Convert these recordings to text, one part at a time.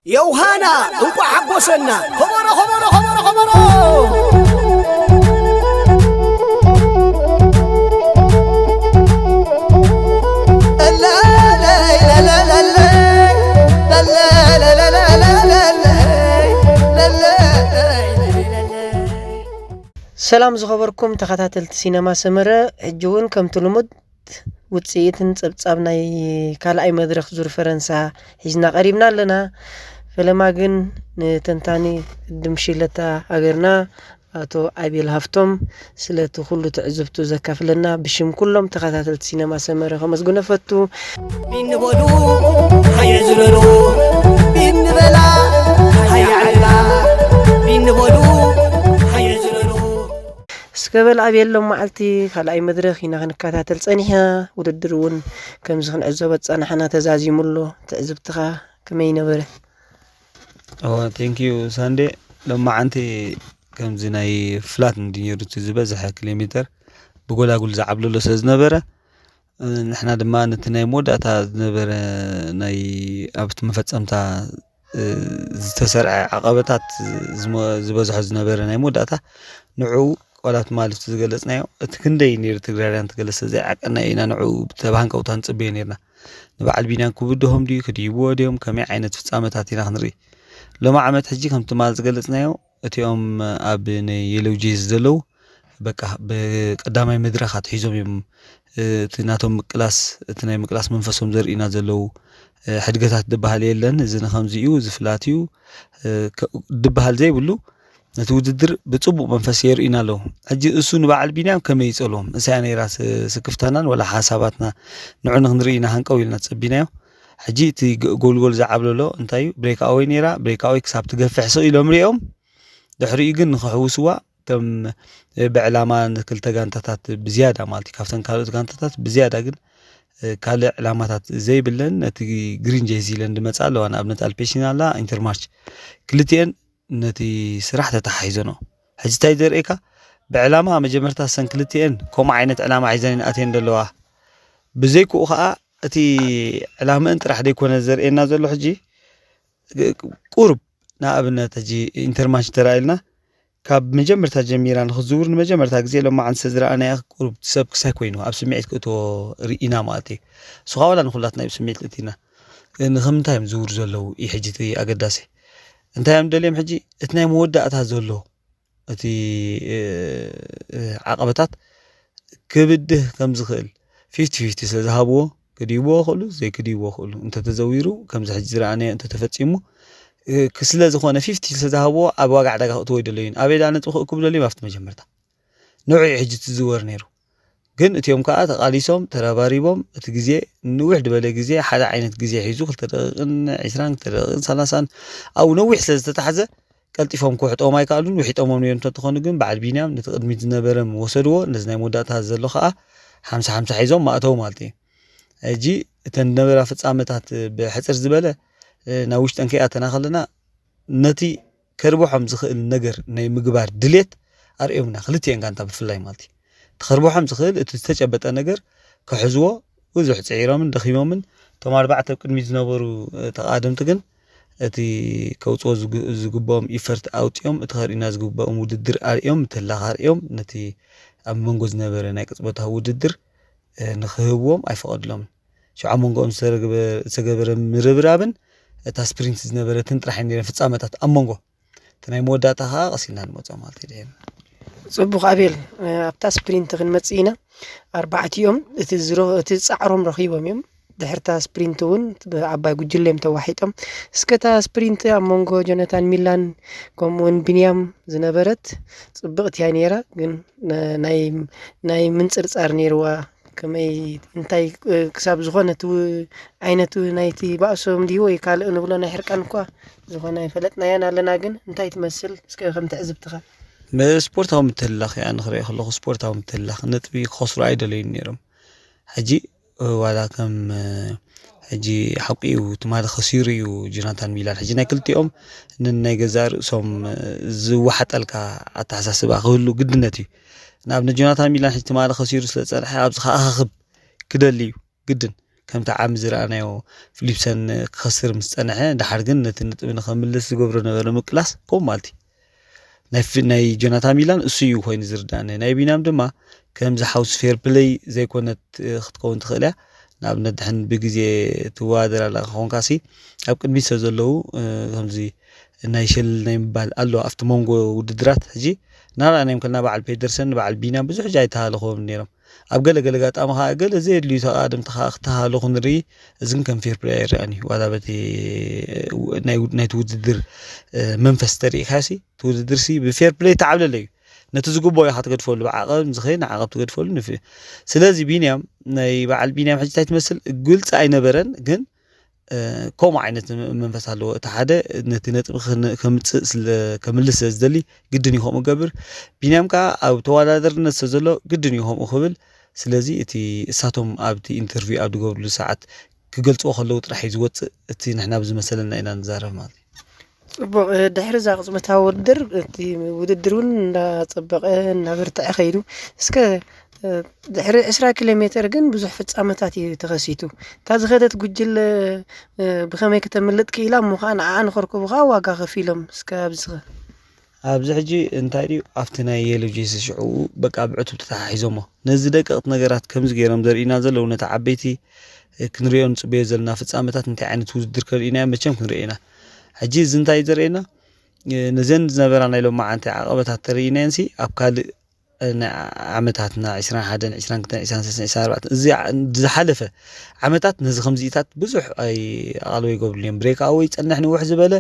ዮሃና እንቋዕ ሓጎሰና። ከበሮ፣ ከበሮ፣ ከበሮ፣ ከበሮ። ሰላም ዝኸበርኩም ተኸታተልቲ ሲነማ ሰመረ፣ ሕጂ እውን ከምቲ ልሙድ ውጽኢትን ጸብጻብ ናይ ካልኣይ መድረኽ ዙር ፈረንሳ ሒዝና ቀሪብና ኣለና። ፈለማ ግን ንተንታኒ ቅድም ሽለታ ሃገርና ኣቶ ኣቤል ሃፍቶም ስለቲ ኩሉ ትዕዝብቱ ዘካፍለና ብሽም ኩሎም ተኸታተልቲ ሲነማ ሰመረ ከመስግኖ ፈቱ። ቢንበሉ ሃየ ዝበሉ ቢንበላ ሃየ ዓላ ቢንበሉ ሃየ ዝበሉ እስከ በል ኣቤሎም መዓልቲ ካልኣይ መድረኽ ኢና ክንከታተል ጸኒሕና። ውድድር እውን ከምዚ ክንዕዘቦ ዝጸናሕና ተዛዚሙ ኣሎ። ትዕዝብትኻ ከመይ ነበረ? ኦ ቴንክ ዩ ሳንዴ። ሎማዓንቲ ከምዚ ናይ ፍላት እንዲ ነይሩ እቲ ዝበዝሐ ኪሎ ሜተር ብጎላጉል ዝዓብለሎ ስለ ዝነበረ ንሕና ድማ ነቲ ናይ መወዳእታ ዝነበረ ናይ ኣብቲ መፈጸምታ ዝተሰርዐ ዓቐበታት ዝበዝሖ ዝነበረ ናይ መወዳእታ ንዕኡ ዋላ ትማሊ እቲ ዝገለጽናዮ እቲ ክንደይ ነይሩ ትግራርያን ትገለጽ ዘይዓቀና ኢና ንዕኡ ብተባሃንቀውታ ንጽበዮ ነርና። ንበዓል ቢንያም ክብድሆም ድዩ ክድይብዎ ድዮም ከመይ ዓይነት ፍጻመታት ኢና ክንርኢ። ሎሚ ዓመት ሕጂ ከም ትማል ዝገለጽናዮ እቲኦም ኣብ ናይ የለው ጄዝ ዘለዉ በቃ ብቀዳማይ መድረኽ ኣትሒዞም እዮም እቲ ናቶም ምቅላስ እቲ ናይ ምቅላስ መንፈሶም ዘርእዩና ዘለዉ ሕድገታት ዝበሃል የለን። እዚ ንከምዚ እዩ እዚ ፍላት እዩ ዝበሃል ዘይብሉ ነቲ ውድድር ብጽቡቕ መንፈስ የርእዩና ኣለዉ። ሕጂ እሱ ንበዓል ቢንያም ከመይ ይጸልዎም እሳያ ነይራ ስክፍታናን ወላ ሓሳባትና ንዑ ንክንርኢ ኢና ሃንቀው ኢልና ጸቢናዮ። ሕጂ እቲ ጎልጎል ዝዓብለሎ እንታይ እዩ ብሬክ ኣወይ ነይራ ብሬክ ኣወይ ክሳብ ትገፍሕ ስቕ ኢሎም ሪኦም ድሕሪኡ ግን ንክሕውስዋ ከም ብዕላማ ንክልተ ጋንታታት ብዝያዳ ማለት እዩ ካብተን ካልኦት ጋንታታት ብዝያዳ ግን ካልእ ዕላማታት ዘይብለን ነቲ ግሪን ጀዚ ኢለን ዝመፃ ኣለዋ ንኣብነት ኣልፔሽን ኣላ ኢንተርማርች ክልቲኤን ነቲ ስራሕ ተተሓሒዞ ነው ሕጂ እንታይ ዘርእካ ብዕላማ መጀመርታ ሰን ክልቲኤን ከምኡ ዓይነት ዕላማ ሒዘን ኣትየን ዘለዋ ብዘይክኡ ከዓ እቲ ዕላምአን ጥራሕ ዘይኮነ ዘርእየና ዘሎ ሕጂ ቁሩብ ንኣብነት ሕጂ ኢንተርማች ተራኢልና ካብ መጀመርታ ጀሚራ ንክዝውር ንመጀመርታ ግዜ ሎማዓንቲ ዝረኣናያ ቁሩብ ሰብ ክሳይ ኮይኑ ኣብ ስምዒት ክእትዎ ርኢና ማለት እዩ። እሱ ከዓ ዋላ ንኩላትና እዩ ስምዒት እቲና ንከምንታይ እዮም ዝውር ዘለዉ እዩ ሕጂ እቲ ኣገዳሲ እንታይ እዮም ደልዮም ሕጂ እቲ ናይ መወዳእታ ዘሎ እቲ ዓቐበታት ክብድህ ከም ዝኽእል ፊፍቲ ፊፍቲ ስለ ዝሃብዎ ክድይብዎ ክእሉ ዘይክድይብዎ ክእሉ እንተተዘዊሩ ከምዚ ሕጂ ዝረኣናዮ እንተተፈፂሙ ስለ ዝኾነ ፊፍቲ ስለ ዝሃብዎ ኣብ ዋጋ ዕዳጋ ክእትዎ ይደለዩን ኣበይ ዳ ነጥቢ ክእክቡ ደልዮም ኣብቲ መጀመርታ ንዑ እዩ ሕጂ ትዝወር ነይሩ ግን እቲኦም ከዓ ተቃሊሶም ተረባሪቦም እቲ ግዜ ንውሕ ዝበለ ግዜ ሓደ ዓይነት ግዜ ሒዙ ክልተ ደቂቅን ዒስራን ክልተ ደቂቅን ሰላሳን ኣብኡ ነዊሕ ስለ ዝተታሕዘ ቀልጢፎም ክውሕጠዎም ኣይከኣሉን። ውሒጦሞም ነይሮም እንተትኾኑ ግን በዓል ቢንያም ነቲ ቅድሚት ዝነበረ ምወሰድዎ፣ ነዚ ናይ መወዳእታ ዘሎ ኸኣ ሓምሳ ሓምሳ ሒዞም ምኣተዉ ማለት እዩ። ሕጂ እተን ዝነበራ ፍጻመታት ብሕጽር ዝበለ ናብ ውሽጠን ከይኣተና ከለና ነቲ ከርብሖም ዝኽእል ነገር ናይ ምግባር ድሌት ኣርእዮምና፣ ክልቲኤን ጋንታ ብፍላይ ማለት እዩ። እቲ ከርብሖም ዝኽእል እቲ ዝተጨበጠ ነገር ክሕዝዎ ብዙሕ ጽዒሮምን ደኺሞምን እቶም ኣርባዕተ ኣብ ቅድሚት ዝነበሩ ተቓደምቲ ግን እቲ ከውጽኦ ዝግብኦም ኢፈርት ኣውጺኦም እቲ ከርእዩና ዝግብኦም ውድድር ኣርእዮም ምትላኽ ኣርእዮም ነቲ ኣብ መንጎ ዝነበረ ናይ ቅጽበታዊ ውድድር ንክህብዎም ኣይፈቐድሎምን። ሽዑ ኣብ መንጎኦም ዝተገበረ ምርብራብን እታ ስፕሪንት ዝነበረትን ጥራሕ ነረን ፍጻመታት ኣብ መንጎ እቲ ናይ መወዳእታ ከዓ ቀሲልና ንመፅኦ ማለት እዩ ድሒርና። ፅቡቕ ኣቤል፣ ኣብታ ስፕሪንት ክንመፅእ ኢና። ኣርባዕቲኦም እቲ ዝሮ እቲ ፃዕሮም ረኺቦም እዮም። ድሕርታ ስፕሪንት እውን ብዓባይ ጉጅለ እዮም ተዋሒጦም። እስከ እታ ስፕሪንት ኣብ መንጎ ጆነታን ሚላን ከምኡ እውን ቢንያም ዝነበረት ፅብቕቲ እያ ነይራ፣ ግን ናይ ናይ ምንፅርፃር ነይርዋ። ከመይ እንታይ ክሳብ ዝኾነ እቲ ዓይነት ናይቲ ባእሶም ድዩ ወይ ካልእ ንብሎ ናይ ሕርቃን እኳ ዝኾነ ኣይፈለጥናያን ኣለና ግን እንታይ ትመስል እስከ ከም ትዕዝብትኻ? ብስፖርታዊ ምትህልላኽ እያ ንክሪኦ ከለኹ ስፖርታዊ ምትህልላኽ ነጥቢ ክኸስሩ ኣይደለዩን ነይሮም። ሕጂ ዋላ ከም ሕጂ ሓቂ እዩ ትማሊ ከሲሩ እዩ ጆናታን ሚላን ሕጂ ናይ ክልቲኦም ንናይ ገዛእ ርእሶም ዝወሓጠልካ ኣተሓሳስባ ክህሉ ግድነት እዩ። ንኣብነት ጆናታን ሚላን ሕጂ ትማሊ ከሲሩ ስለ ዝጸንሐ ኣብዚ ከኣኻኽብ ክደሊ እዩ ግድን። ከምቲ ዓሚ ዝረኣናዮ ፊሊፕሰን ክኸስር ምስ ጸንሐ፣ ድሓር ግን ነቲ ነጥቢ ንኸምልስ ዝገብሮ ነበረ ምቅላስ ከምኡ ማለት እዩ። ናይ ፊ-፣ ናይ ጆናታን ሚላን እሱ እዩ ኮይኑ ዝርዳእኒ። ናይ ቢንያም ድማ ከምዚ ሓውስ ፌር ፕለይ ዘይኮነት፣ እ፣ ክትከውን ትኽእል እያ። ንኣብነት ድሕን ብግዜ ትወዳደር ኣለኻ ኮንካሲ ኣብ ቅድሚት ስለ ዘለዉ፣ እ፣ ከምዚ ናይ ሸል ናይ ምባል ኣሎ ኣብቲ መንጎ ውድድራት። ሕጂ እናረኣናዮም ከለና በዓል ፔደርሰን በዓል ቢንያም ብዙሕ ሕጂ ኣይተሃለኽዎም ነይሮም። ኣብ ገለ ገለ ኣጋጣሚ ኸዓ ገለ ዘየድልዩ ተቓደምቲ ኸዓ ክተሃለኹ ንርኢ። እዚ ግን ከም ፌር ፕለይ ኣይረኣን እዩ። ዋላ በቲ ናይ ውድ-፣ ናይቲ ውድድር፣ እ፣ መንፈስ ተሪእካሲ እቲ ውድድርሲ ብፌር ፕለይ ተዓብለለ እዩ። ነቲ ዝግብኦ ኢኻ ትገድፈሉ፣ ብዓቐብ ዝኸይድ ንዓቐብ ትገድፈሉ ንፍ-፣ ስለዚ ቢንያም፣ ናይ በዓል ቢንያም ሕጂ እንታይ ትመስል ግልፂ ኣይነበረን፣ ግን፣ እ፣ ከምኡ ዓይነት መንፈስ ኣለዎ። እቲ ሓደ ነቲ ነጥቢ ክን-፣ ከምፅእ ስለ፣ ከምልስ ስለ ዝደሊ ግድን እዩ ከምኡ ገብር። ቢንያም ከዓ ኣብ ተወዳዳርነት ስለ ዘሎ ግድን እዩ ከምኡ ክብል። ስለዚ እቲ እሳቶም ኣብቲ ኢንተርቪው ኣብ ዝገብርሉ ሰዓት ክገልፅዎ ከለዉ ጥራሕ እዩ ዝወፅእ። እቲ ንሕና ብዝመሰለና ኢና ንዛረብ ማለት እዩ። ጽቡቕ፣ እ፣ ድሕሪ እዛ ቅጽበታዊ ውድድር፣ እቲ ውድድር እውን እንዳጸበቐ፣ እንዳበርትዐ ከይዱ። እስከ፣ እ፣ ድሕሪ ዕስራ ኪሎ ሜተር ግን ብዙሕ ፍጻመታት እዩ ተኸሲቱ። እታ ዝኸደት ጉጅለ፣ እ፣ ብኸመይ ከተምልጥ ክኢላ እሞ ኸኣ ንዓኣ ንኸርክቡ ኸኣ ዋጋ ከፊሎም። እስከ ኣብዚ ኸ? ኣብዚ ሕጂ እንታይ ድዩ፣ ኣብቲ ናይ የሎ ጄሰስ ሽዑ በቃ ብዕቱብ ተተሓሒዞሞ። ነዚ ደቀቕቲ ነገራት ከምዚ ገይሮም ዘርእዩና ዘለዉ፣ ነቲ ዓበይቲ፣ እ፣ ክንሪኦ ንጽበዮ ዘለና ፍጻመታት እንታይ ዓይነት ውድድር ከርእዩና እዮም? መቸም ክንሪኦ ኢና። ሕጂ እዚ እንታይ እዩ ዘርእየና? እ፣ ነዘን ዝነበራ ናይ ሎማዓንቲ ዓቐበታት ተርእይናየንሲ ኣብ ካልእ፣ እ፣ ናይ ዓመታትና ዕስራን ሓደን፣ ዕስራን ክልተን፣ ዕስራን ሰለስተን፣ ዕስራን ኣርባዕተን፣ እዚ ዓ-፣ ዝሓለፈ ዓመታት ነዚ ከምዚኢታት ብዙሕ ኣይ-፣ ኣቓልቦ ይገብሩሉ እዮም። ብሬክ ኣወይ ይጸንሕ ንውሕ ዝበለ፣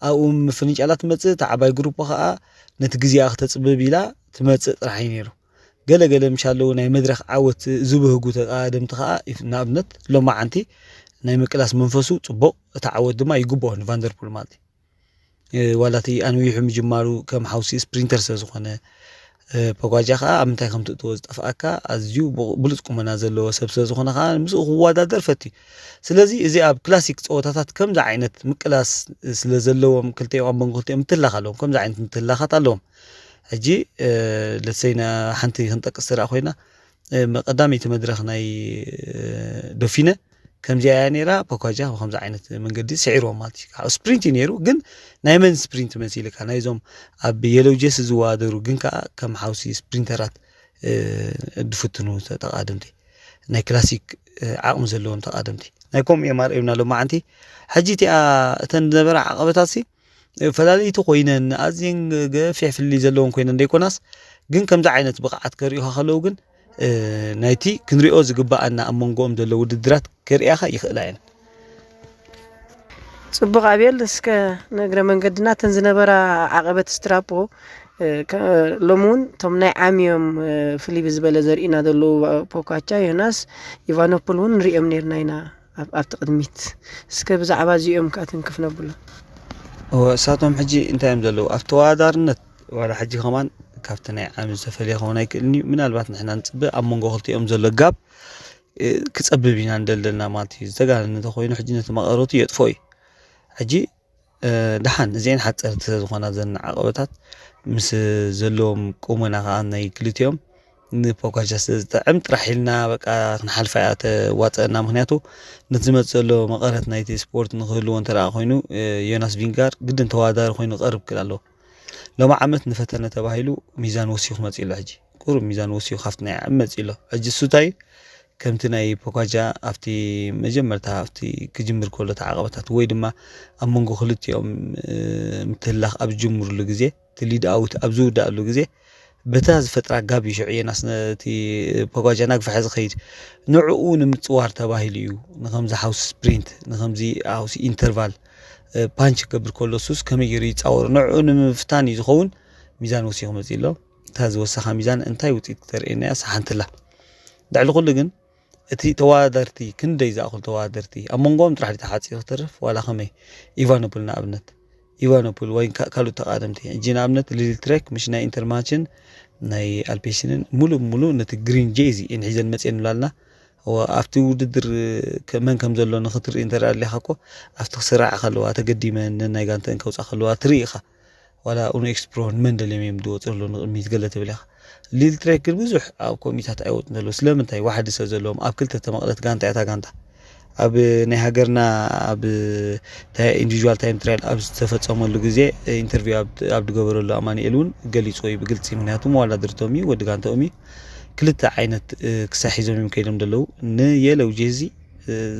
ኣብኡ ምፍንጫላት ትመጽእ፣ እታ ዓባይ ግሩፕ ከኣ ነቲ ግዜኣ ክተጽብብ ኢላ ትመጽእ ጥራሕ እዩ ነይሩ። ገለ ገለ ምሽ ኣለዉ ናይ መድረኽ ዓወት ዝብህጉ ተቓደምቲ ከኣ ይፍ-፣ ንኣብነት ሎማዓንቲ ናይ ምቅላስ መንፈሱ ጽቡቕ፣ እቲ ዓወት ድማ ይግብኦ ንቫንደርፑል ማለት እዩ። እ፣ ዋላ እቲ ኣንዊሑ ምጅማሩ ከም ሓውሲ ስፕሪንተር ስለ ዝኾነ፣ እ፣ ፖጋጃ ከኣ ኣብ ምንታይ ከም ትእትዎ ዝጠፍኣካ ኣዝዩ ብ-፣ ብሉጽ ቁመና ዘለዎ ሰብ ስለ ዝኾነ ከኣ ምስኡ ክወዳደር ፈትዩ። ስለዚ እዚ ኣብ ክላሲክ ጸወታታት ከምዚ ዓይነት ምቅላስ ስለ ዘለዎም ክልቲኦም ኣብ መንጎ ክልቲኦም ምትላኽ ኣለዎም። ከምዚ ዓይነት ምትላኻት ኣለዎም። ሕጂ፣ እ፣ ለትሰይ ና-፣ ሓንቲ ክንጠቅስ ትረኣ ኮይና፣ እ፣ ቀዳመይቲ መድረኽ ናይ፣ እ፣ ዶፊነ ከምዚኣ እያ ነይራ። ፖኳጃ ብከምዚ ዓይነት መንገዲ ስዒርዎም ማለት እዩ። ካብ ስፕሪንት እዩ ነይሩ፣ ግን ናይ መን ስፕሪንት መሲልካ? ናይዞም ኣብ የሎው ጀርሲ ዝወዳደሩ፣ ግን ከኣ ከም ሓውሲ ስፕሪንተራት፣ እ፣ ዝፍትኑ ተቓደምቲ፣ ናይ ክላሲክ፣ እ፣ ዓቕሚ ዘለዎም ተቓደምቲ። ናይ ከምኡ እዮም ኣርእዮምና ሎማዓንቲ። ሕጂ እቲኣ እተን ዝነበራ ዓቐበታትሲ ፈላለይቲ ኮይነን፣ ኣዝየን ገፊሕ ፍልልይ ዘለወን ኮይነን ዘይኮናስ፣ ግን ከምዚ ዓይነት ብቕዓት ከርእዩኻ ከለዉ ግን፣ እ፣ ናይቲ ክንሪኦ ዝግባኣና ኣብ መንጎኦም ዘሎ ውድድራት ከርእያኻ ይኽእላ እየን። ጽቡቕ ኣቤል፣ እስከ ንእግረ መንገድና እተን ዝነበራ ዓቐበት ስትራፖ፣ እ፣ ከ-፣ ሎሚ እውን እቶም ናይ ዓሚዮም፣ እ፣ ፍልይ ብዝበለ ዘርእዩና ዘለዉ ፖካቻ፣ ዮናስ፣ ኢቫኖፖል እውን ንሪኦም ነርና ኢና። ኣብ-፣ ኣብቲ ቅድሚት። እስከ ብዛዕባ እዚኦም ከኣ ትንክፍ ነብሎ። እወ፣ እሳቶም ሕጂ እንታይ እዮም ዘለዉ? ኣብ ተወዳዳርነት ዋላ ሕጂ ከማን ካብቲ ናይ ዓሚ ዝተፈልየ ክኸውን ኣይክእልን እዩ። ምናልባት ንሕና ንጽበ ኣብ መንጎ ክልቲኦም ዘሎ ጋብ፣ እ፣ ክጸብብ ኢና እንደልደልና ማለት እዩ። ዝተጋነነ እንተኾይኑ ሕጂ ነቲ መቐረቱ የጥፍኦ እዩ። ሕጂ፣ እ፣ ደሓን እዚአን ሓጸርቲ ስለ ዝኾና ዘን ዓቐበታት ምስ ዘለዎም ቁመና ከኣ ናይ ክልቲኦም ንፖጋቻ ስለ ዝጥዕም ጥራሕ ኢልና በቃ ክንሓልፋ እያ ተዋጸአና። ምኽንያቱ ነቲ ዝመጽእ ዘሎ መቐረት ናይቲ ስፖርት ንክህልዎ እንተ ደኣ ኮይኑ፣ እ፣ ዮናስ ቪንጋር ግድን ተወዳዳሪ ኮይኑ ክቐርብ ክእል ኣለዎ። ሎሚ ዓመት ንፈተነ ተባሂሉ ሚዛን ወሲኹ መጺኡ ኣሎ። ሕጂ ቁሩብ ሚዛን ወሲኹ ካብቲ ናይ ዓሚ መጺኡ ኣሎ። ሕጂ እሱ እንታይ ከምቲ ናይ ፖጋቻ ኣብቲ መጀመርታ ኣብቲ ክጅምር ከሎ እቲ ዓቐበታት ወይ ድማ ኣብ መንጎ ክልቲኦም፣ እ፣ ምትህልላኽ ኣብ ዝጅምርሉ ግዜ፣ እቲ ሊድ ኣውት ኣብ ዝውዳእሉ ግዜ፣ በታ ዝፈጥራ ጋብ እዩ ሽዑ ዮናስ ነቲ ፖጋቻ እናግፍሐ ዝኸይድ። ንዕኡ ንምጽዋር ተባሂሉ እዩ። ንኸምዚ ሓውሲ ስፕሪንት፣ ንኸምዚ ሓውሲ ኢንተርቫል፣ እ፣ ፓንች ክገብር ከሎ እሱስ ከመይ ገይሩ ይጻወሮ? ንዕኡ ንምፍታን እዩ ዝኸውን። ሚዛን ወሲኹ መጺኡ ኣሎ። እታ ዝወሰኻ ሚዛን እንታይ ውጽኢት ክተርእየና እያ? ሰሓንትላ። ልዕሊ ኩሉ ግን እቲ ተወዳደርቲ ክንደይ ዝኣኽሉ ተወዳደርቲ ኣብ መንጎኦም ጥራሕ ድዩ ተሓጺሩ ክተርፍ ዋላ ከመይ? ኢቫኖፖል ንኣብነት፣ ኢቫኖፖል ወይ ካ-፣ ካልኦት ተቓደምቲ። ሕጂ ንኣብነት ሊል ትሬክ ምሽ ናይ ኢንተርማችን ናይ ኣልፔሽንን ሙሉእ ብሙሉእ ነቲ ግሪን ጄዚ እየን ሒዘን መጽየን ንብላልና። እወ፣ ኣብቲ ውድድር ከ-፣ መን ከም ዘሎ ንኽትርኢ እንተ ደኣ ኣሊኻ እኮ ኣብቲ ክስራዓ ከለዋ ተገዲመን ነናይ ጋንተን ከውጻ ከለዋ ትርኢ ኢኻ። ዋላ ኡኖ ኤክስፕሮ ንመን ደልዮም እዮም ዝወፁ ዘለዉ ንቕድሚት ገለ ትብል ኢኻ። ሊል ትሬክ ግን ብዙሕ ኣብ ኮሚታት ኣይወፁን ዘለዉ። ስለምንታይ? ዋሕዲ ሰብ ዘለዎም ኣብ ክልተ ተመቕለት ጋንታ እያ እታ ጋንታ። ኣብ ናይ ሃገርና ኣብ ኢንዲቪድዋል ታይም ትራያል ኣብ ዝተፈጸመሉ ግዜ ኢንተርቪው ኣብ ዝገበረሉ ኣማኑኤል እውን ገሊጽዎ እዩ ብግልጺ። ምክንያቱ መወዳድርቶም እዩ፣ ወዲ ጋንታኦም እዩ። ክልተ ዓይነት ክሳሕ ሒዞም እዮም ከይዶም ዘለዉ። ንየለው ጄዚ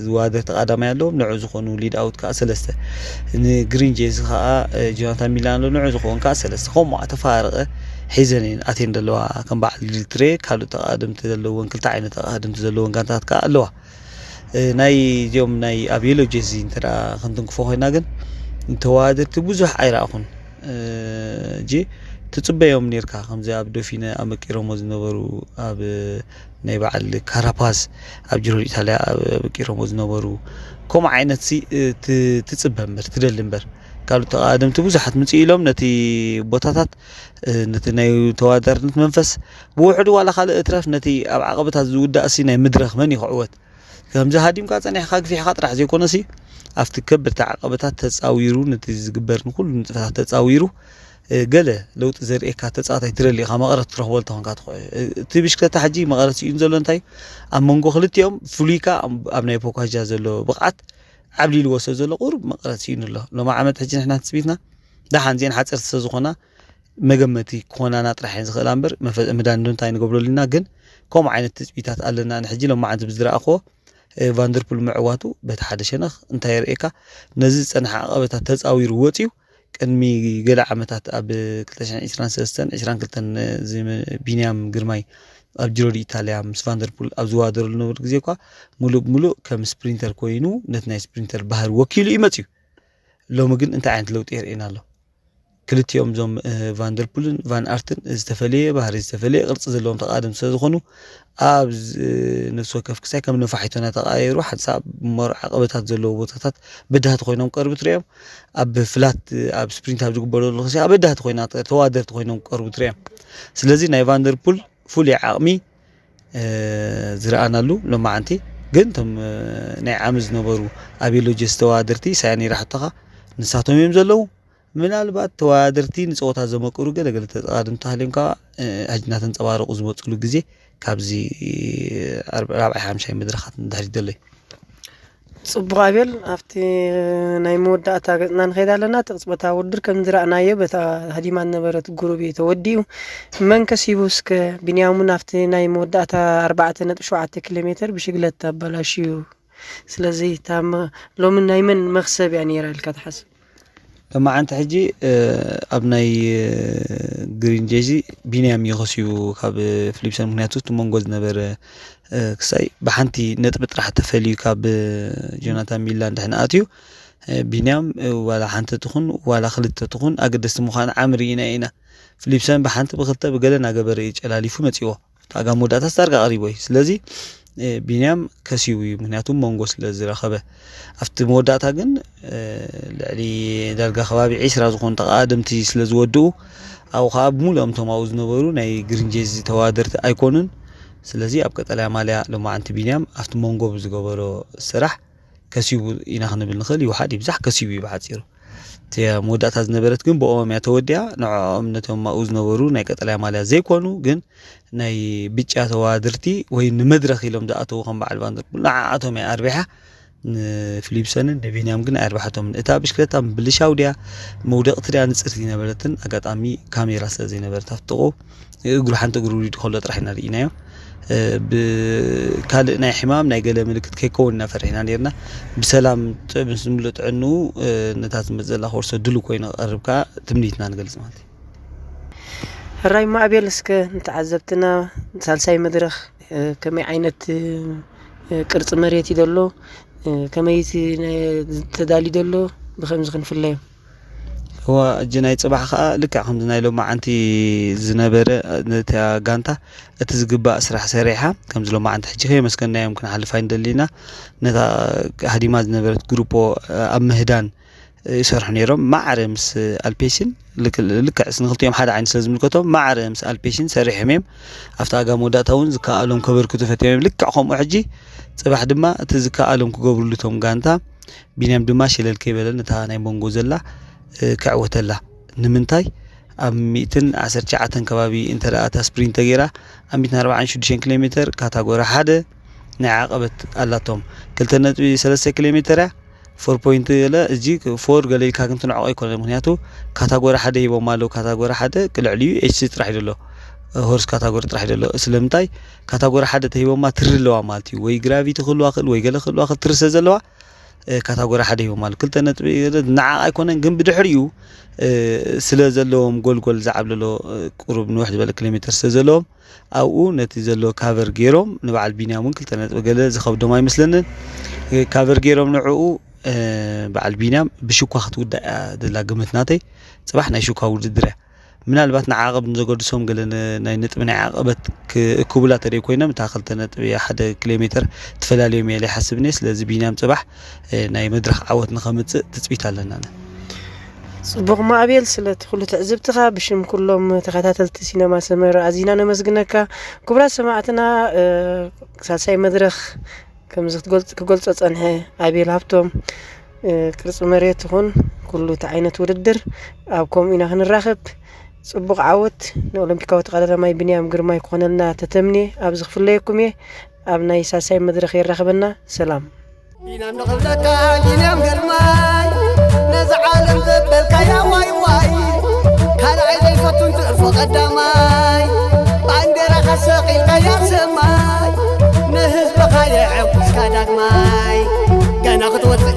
ዝወዳደር ተቓዳማይ ኣለዎም፣ ንዑ ዝኾኑ ሊድ ኣውት ከዓ ሰለስተ፣ ንግሪን ጄዚ ከዓ ጆናታን ሚላን ኣሎ፣ ንዑ ዝኸውን ከዓ ሰለስተ። ከምኡ ተፈራሪቐ ሒዘን እየን ኣትየን ዘለዋ። ከም በዓል ሊትሬ ካልእ ተቓደምቲ ዘለወን፣ ክልተ ዓይነት ተቓደምቲ ዘለወን ጋንታት ከዓ ኣለዋ። ናይ እዚኦም ናይ ኣብ የሎ ጄዚ እንተ ደኣ ክንትንክፎ ኮይና ግን ተወዳደርቲ ብዙሕ ኣይረኣኹን። እጂ ትጽበዮም ኔርካ፣ ከምዚ ኣብ ዶፊነ ኣመቂሮሞ ዝነበሩ፣ ኣብ ናይ በዓል ካራፓዝ ኣብ ጅሮ ኢታልያ ኣበቂሮሞ ዝነበሩ፣ ከምኡ ዓይነት ሲ ትጽበ እምበር ትደሊ እምበር። ካልእ ተቓደምቲ ብዙሓት ምጽእ ኢሎም ነቲ ቦታታት፣ ነቲ ናይ ተወዳዳርነት መንፈስ ብውሕዱ ዋላ ካልእ እትረፍ ነቲ ኣብ ዓቐበታት ዝውዳእ ሲ ናይ ምድረኽ መን እዩ ክዕወት? ከምዚ ሃዲምካ ጸኒሕካ ግፊሕካ ጥራሕ ዘይኮነሲ ኣብቲ ከበድቲ ዓቐበታት ተጻዊሩ ነቲ ዝግበር ንኹሉ ንጥፈታት ተጻዊሩ ገለ ለውጢ ዘርእየካ ተጻዋታይ ትደሊ ኢኻ፣ መቐረት ትረኽቦ እንተኾንካ ትኽእል። እቲ ብሽክለታ ሕጂ መቐረት ስኢኑ ዘሎ እንታይ እዩ? ኣብ መንጎ ክልቲኦም ፍሉይካ ኣብ ናይ ፖኳጃ ዘሎ ብቕዓት ዓብሊልዎ ስለ ዘሎ ቁሩብ መቐረት ስኢኑ ኣሎ። ሎሚ ዓመት ሕጂ ንሕና ትጽቢትና ደሓን እዚአን ሓፀርቲ ስለ ዝኾና መገመቲ ክኾናና ጥራሕ እየን ዝኽእላ እምበር መፈ- መዳንዶ እንታይ ንገብረሉ ኢና? ግን ከምኡ ዓይነት ትፅቢታት ኣለና። ንሕጂ ሎማዓንቲ ብዝረኣኽዎ ቫንደርፑል ምዕዋቱ በቲ ሓደ ሸነኽ እንታይ የርእየካ? ነዚ ዝፀንሐ ዓቐበታት ተፃዊሩ ወፂኡ ቅድሚ ገለ ዓመታት ኣብ ክልተ ሽሕን ዕስራን ሰለስተን ዕስራን ክልተን እዚ ቢንያም ግርማይ ኣብ ጅሮ ዲ ኢታሊያ ምስ ቫንደርፑል ኣብ ዝዋደረሉ ነበሩ ግዜ እኳ ሙሉእ ብሙሉእ ከም ስፕሪንተር ኮይኑ ነቲ ናይ ስፕሪንተር ባህሪ ወኪሉ እዩ መፅዩ። ሎሚ ግን እንታይ ዓይነት ለውጢ የርእየና ኣሎ? ክልቲኦም እዞም ቫንደርፑልን ቫን ኣርትን ዝተፈለየ ባህሪ ዝተፈለየ ቅርፂ ዘለዎም ተቃደምቲ ስለዝኾኑ ኣብ ነፍሲ ወከፍ ክሳይ ከም ነፋሒቶ እናተቃየሩ ሓንሳብ መር ዓቀበታት ዘለዎ ቦታታት በዳህቲ ኮይኖም ቀርቡ ትሪኦም ኣብ ፍላት ኣብ ስፕሪንት ኣብ ዝግበረሉ ክሲ በዳህቲ ኮይና ተዋደርቲ ኮይኖም ቀርቡ ትሪኦም። ስለዚ ናይ ቫንደርፑል ፍሉይ ዓቕሚ ዝረኣናሉ ሎማዓንቲ ግን እቶም ናይ ዓሚ ዝነበሩ ኣብ የሎጀ ዝተዋደርቲ ሳያ ነይራ ሕቶኻ ንሳቶም እዮም ዘለዉ። ምናልባት ተወዳደርቲ ንፀወታ ዘመቅሩ ገለገለ ተፃዋድምቲ ሃልዮም ከዓ ሕጂ እናተንፀባረቁ ዝመፅሉ ግዜ ካብዚ ራብዓይ ሓምሻይ መድረካት ንድሕሪት ዘሎ እዩ። ፅቡቕ ኣቤል፣ ኣብቲ ናይ መወዳእታ ገፅና ንኸይድ ኣለና። እቲ ቅፅበታዊ ውድድር ከም ዝረኣናዮ በታ ሃዲማ ዝነበረት ጉሩብ እዩ ተወዲኡ። መን ከሲቡ እስከ? ቢንያም እውን ኣብቲ ናይ መወዳእታ ኣርባዕተ ነጥቢ ሸውዓተ ኪሎ ሜትር ብሽግለታ ኣበላሽዩ። ስለዚ እታ መ- ሎሚ ናይ መን መኽሰብ እያ ነይራ ኢልካ ትሓስብ? ሎማዓንቲ ሕጂ ኣብ ናይ ግሪን ጄዚ ቢንያም እዩ ከሲቡ ካብ ፍሊፕሰን። ምክንያቱ እቲ መንጎ ዝነበረ ክሳይ ብሓንቲ ነጥቢ ጥራሕ ተፈልዩ ካብ ጆናታን ሚላን ድሕን ኣትዩ ቢንያም ዋላ ሓንቲ ትኹን ዋላ ክልተ ትኹን ኣገደስቲ ምዃን ዓሚ ርኢና ኢና። ፍሊፕሰን ብሓንቲ ብክልተ ብገለ እናገበረ እዩ ጨላሊፉ መፂዎ። እቲ ኣጋ መወዳእታ ዳርጋ ቀሪቡ እዩ። ስለዚ ቢንያም ከሲቡ እዩ፣ ምክንያቱ መንጎ ስለ ዝረኸበ። ኣብቲ መወዳእታ ግን ልዕሊ ዳርጋ ከባቢ ዒስራ ዝኾኑ ተቓደምቲ ስለ ዝወድኡ ኣብኡ ከዓ ብምሉኦም እቶም ኣብኡ ዝነበሩ ናይ ግሪን ጄዚ ተዋደርቲ ኣይኮኑን። ስለዚ ኣብ ቀጠልያ ማልያ ሎማዓንቲ ቢንያም ኣብቲ መንጎ ብዝገበሮ ስራሕ ከሲቡ ኢና ክንብል ንኽእል። ይውሓድ ይብዛሕ ከሲቡ እዩ ብሓፂሩ። እቲ መወዳእታ ዝነበረት ግን ብኦም እያ ተወዲኣ። ንዕኦም ነቶም ኣብኡ ዝነበሩ ናይ ቀጠልያ ማልያ ዘይኮኑ ግን ናይ ብጫ ተዋድርቲ ወይ ንመድረኽ ኢሎም ዝኣተዉ ከም በዓል ቫንደርፑል ንዓኣቶም እያ ኣርቢሓ። ንፊሊፕሰንን ንቢንያም ግን ኣርባሕቶምን እታ ብሽክለታ ብልሻው ድያ መውደቕቲ ድያ ንፅርቲ ነበረትን ኣጋጣሚ ካሜራ ስለ ዘይነበረት ኣብጥቑ እግሩ ሓንቲ እግሩ ውሪዱ ከሎ ጥራሕ ኢና ርኢናዮ። ብካልእ ናይ ሕማም ናይ ገለ ምልክት ከይከውን ኢና ፈሪሕና ነርና። ብሰላም ምስ ሙሉእ ጥዕንኡ ነታ ትመፅእ ዘላ ኮርሶ ድሉ ኮይኑ ክቐርብ ከዓ ትምኒትና ንገልፅ ማለት እዩ። ሕራይ ማዕቤል እስከ ንተዓዘብትና ሳልሳይ መድረኽ ከመይ ዓይነት ቅርፂ መሬት እዩ ዘሎ ከመይ ተዳልዩ ዘሎ ብከምዚ ክንፍለዮ። እዋ እጂ ናይ ፅባሕ ከዓ ልክዕ ከምዚ ናይ ሎማዓንቲ ዝነበረ ነታ ጋንታ እቲ ዝግባእ ስራሕ ሰሪሓ ከምዚ ሎማዓንቲ ሕጂ ከየመስገንናዮም ክንሓልፍ ኣይንደሊ ኢና። ነታ ሃዲማ ዝነበረት ግሩፖ ኣብ ምህዳን ይሰርሑ ነይሮም ማዕረ ምስ ኣልፔሽን ልክዕ ንክልቲኦም ሓደ ዓይነት ስለ ዝምልከቶም ማዕረ ምስ ኣልፔሽን ሰሪሖም እዮም። ኣብቲ ኣጋ መወዳእታ እውን ዝከኣሎም ከበርክቱ ፈትዮም እዮም። ልክዕ ከምኡ ሕጂ ፅባሕ ድማ እቲ ዝከኣሎም ክገብርሉ እቶም ጋንታ ቢንያም ድማ ሸለል ከይበለ ነታ ናይ መንጎ ዘላ ክዕወተላ ንምንታይ ኣብ ሚእትን ዓሰርተ ትሽዓተን ከባቢ እንተ ደኣ እታ ስፕሪንት ተገይራ ኣብ ሚእትን ኣርባዓን ሽዱሽተን ኪሎ ሜትር ካታጎሪ ሓደ ናይ ዓቐበት ኣላቶም። ክልተ ነጥቢ ሰለስተ ኪሎ ሜተር እያ። ፎር ፖይንት ገለ፣ እዚ ፎር ገለ ኢልካ ግን ትንዕቆ ኣይኮነ። ምክንያቱ ካታጎሪ ሓደ ሂቦም ኣለዉ። ካታጎሪ ሓደ ልዕሊኡ ኤች ሲ ጥራሕ እዩ ዘሎ፣ ሆርስ ካታጎሪ ጥራሕ እዩ ዘሎ። ስለምንታይ? ካታጎሪ ሓደ ተሂቦማ ትሪ ኣለዋ ማለት እዩ። ወይ ግራቪቲ ክህልዋ ክእል፣ ወይ ገለ ክህልዋ ክእል፣ ትሪ ስለ ዘለዋ፣ እ፣ ካታጎሪ ሓደ ሂቦማ ኣለዉ። ክልተ ነጥቢ ገለ ዝነዓቕ ኣይኮነን፣ ግን ብድሕሪኡ፣ እ፣ ስለ ዘለዎም ጎልጎል ዝዓብለሎ፣ እ፣ ቁሩብ ንውሕ ዝበለ ኪሎ ሜተር ስለ ዘለዎም፣ ኣብኡ ነቲ ዘሎ ካቨር ገይሮም ንበዓል ቢንያም እውን ክልተ ነጥቢ ገለ ዝኸብዶም ኣይመስለንን። እ፣ ካቨር ገይሮም ንዕኡ፣ እ፣ በዓል ቢንያም ብሽኳ ክትውዳእ እያ ዘላ ግምት ናተይ። ጽባሕ ናይ ሽኳ ውድድር እያ። ምናልባት ንዓቐብ ንዘገድሶም ገለ ን-፣ ናይ ነጥቢ ናይ ዓቐበት ክእክቡላ ተደይ ኮይኖም፣ እታ ክልተ ነጥቢ ሓደ ኪሎ ሜተር ትፈላልዮም እየ ኢለ ይሓስብ እየ። ስለዚ ቢንያም ጽባሕ፣ እ፣ ናይ መድረኽ ዓወት ንኸምጽእ ትጽቢት ኣለና። ጽቡቕ ማዕቤል፣ ስለቲ ኩሉ ትዕዝብትኻ ብሽም ኩሎም ተኸታተልቲ ሲነማ ሰመረ ኣዚና ነመስግነካ። ክቡራት ሰማዕትና፣ እ፣ ሳልሳይ መድረኽ ከምዚ ክትገልጽ-፣ ክገልጾ ጸንሐ ኣቤል ሃብቶም፣ እ፣ ቅርጺ መሬት ይኹን ኩሉ እቲ ዓይነት ውድድር ኣብ ከምኡ ኢና ክንራኸብ። ጽቡቕ ዓወት ንኦሎምፒካዊ ተቐዳዳማይ ብንያም ግርማይ ክኾነልና ተተምኔ ኣብዚ ክፍለየኩም እየ። ኣብ ናይ ሳልሳይ መድረኽ የራኽበና። ሰላም። ቢንያም ንኽብለካ ቢንያም ግርማይ፣ ነዚ ዓለም ዘበልካያ ዋይ ዋይ፣ ካልኣይ ዘይፈቱን ትእርፎ ቀዳማይ፣ ባንዴራኻ ሰቒልካያ ሰማይ፣ ንህዝብኻ የዕጉስካ ዳግማይ፣ ገና ክትወፅእ